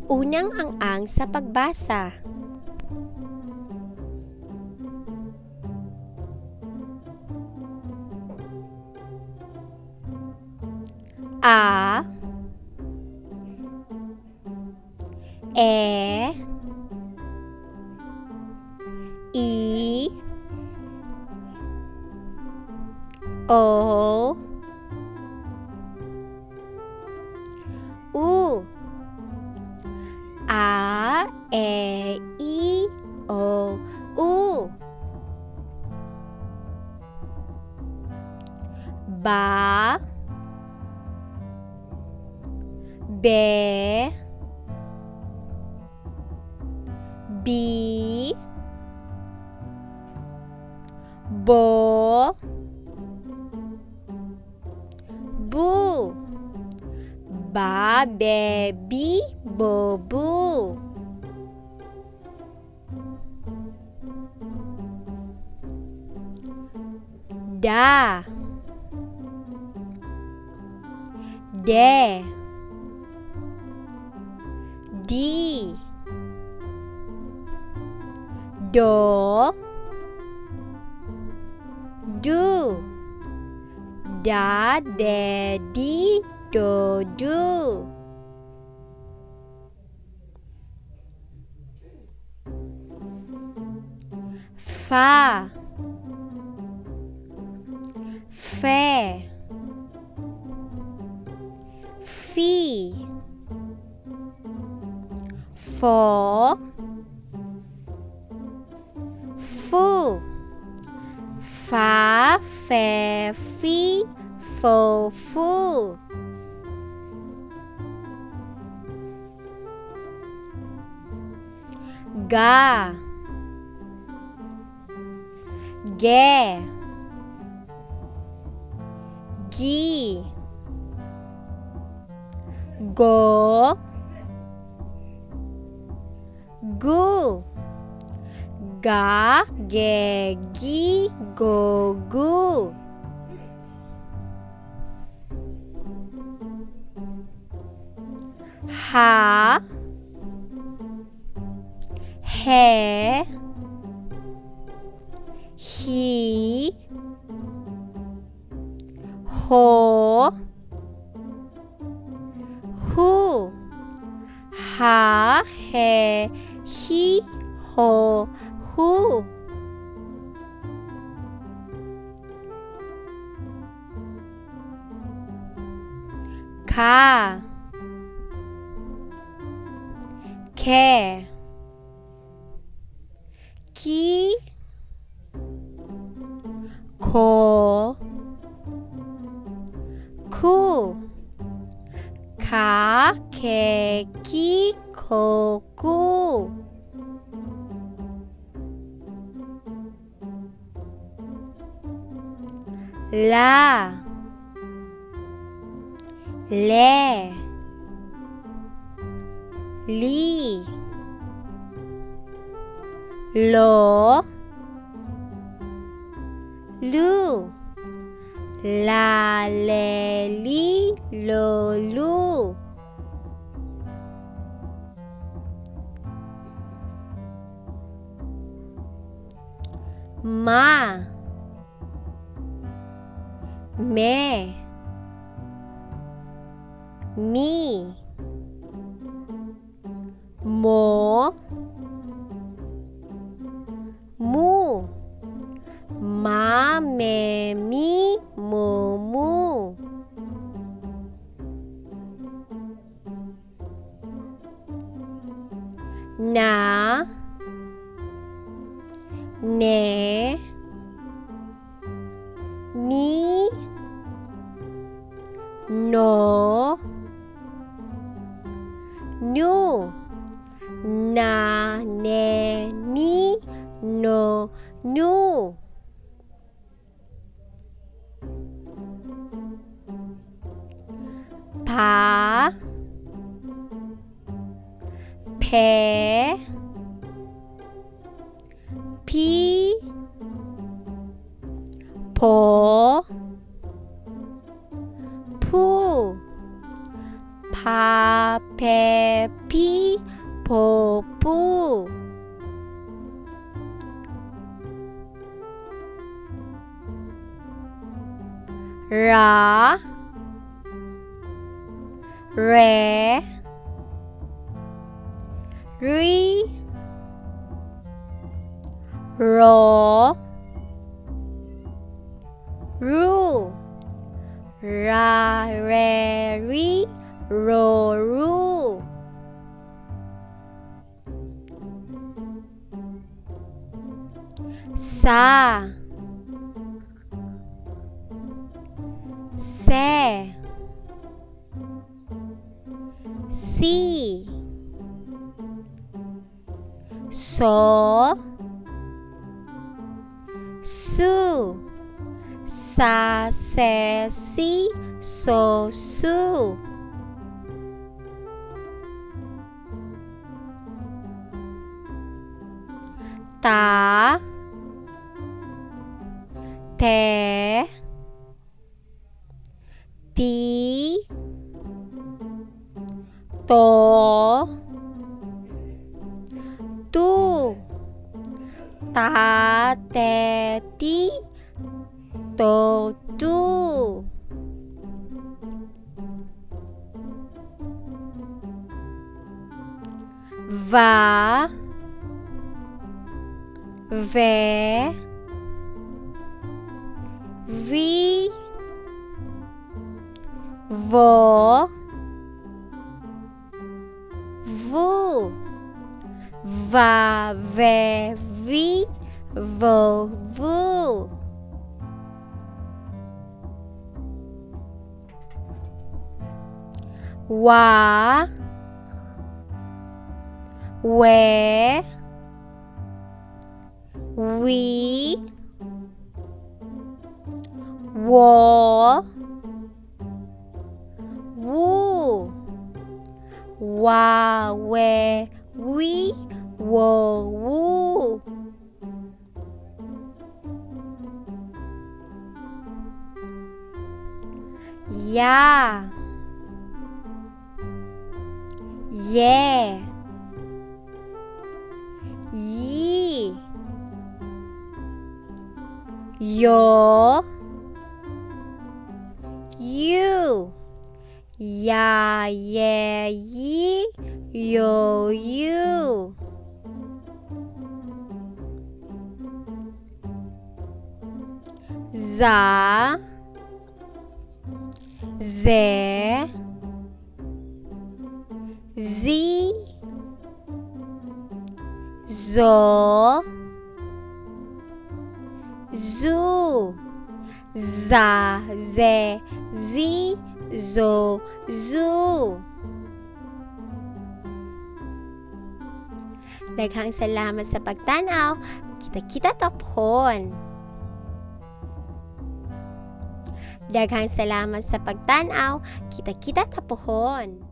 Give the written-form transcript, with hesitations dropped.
Unang ang-ang sa pagbasa. A, E, I, O, U. A, E, I, O, U. Ba, Be, Bi, Bo, Bu. Ba, be, bi, bo, bu. Da, De, Di, Do, Du. Da, de, di, do, du. Fa, Fe, Fi, Fo, Fu. Fa, fe, fi, fo, fu. Ga, Ge, Gi, Go, Gu. Ga, ge, gi, go, gu. Ha, He, Hi, Ho, Hu. Ha, he, hi, ho, hu. Ka, Ke, Ki, Ko, Ku. Ka, ke, ki, ko, ku. La, Le, Li, Lo, Lu. La, le, li, lo, lu. Ma, Me, Mi, Mo, Mu. Ma, me, mi, mo, mu. Na, Ne, Ni, No, Nu. Na, ne, ni, no, nu. Pa, Pe, Pi, Po, Pu. Pa, pe, Pi, po, pu. Ra, re, ri, ro, ru. Ra, re, ri, ro, ru. Sa, se, si, so, su. Sa, se, si, so, su. Ta, te, ti, to, tu. Ta, te, ti, to, tu. Va, ve, vi, vo, vu. Va, ve, vi, vo, vu. Wa, we, wi, wo, wu. Wa, we, wi, wo, wu. Ya, ye, yi, yo, yu. Ya, ye, yi, yo, yu. Za, ze, zi, zo, zu. Za, ze, zi, zo, zu. Daghang salamat sa pagtanaw. Kita-kita ta pohon. Daghang salamat sa pagtanaw. Kita-kita ta pohon.